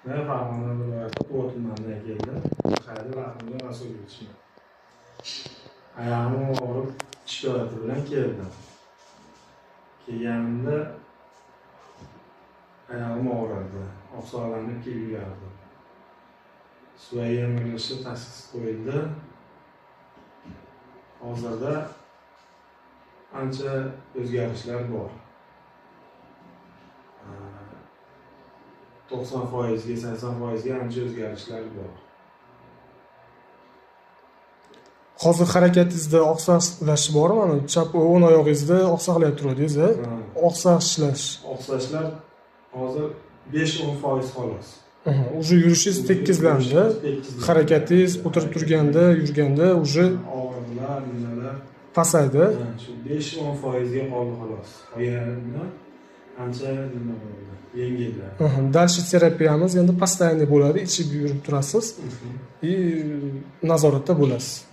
Men Farg'ona viloyati Quva tumanidan keldim. Hayda Rahimjon Rasulovichman. Oyog'im og'rib shikoyati bilan keldim. Kelganimda oyog'im og'rirdi. Oqsoqlanib kelib yurardim. Suyak yemirilishi tashxis qo'yildi. Hozirda ancha o'zgarishlar bor. 90%ga, 80%ga ancha o'zgarishlar bor. Hozir harakatingizda oqsaqlash bormi? Mana chap o'ng oyog'ingizda oqsaqlayib turuvdingiz, a? Ha. Oqsaqlash. Oqsashlar hozir 5-10% xolos. Уже yurishingiz tekizlandi. Tekizlandi. Harakatingiz o'tirib turganda, yurganda уже og'riqlar, nimalar pasaydi. Ha, shu 5-10% ga qoldi xolos. Qolgani ancha nima bo'ldi, yengilladi. Дальше terapiyamiz endi постоянный bo'ladi, ichib yurib turasiz и nazoratda bo'lasiz.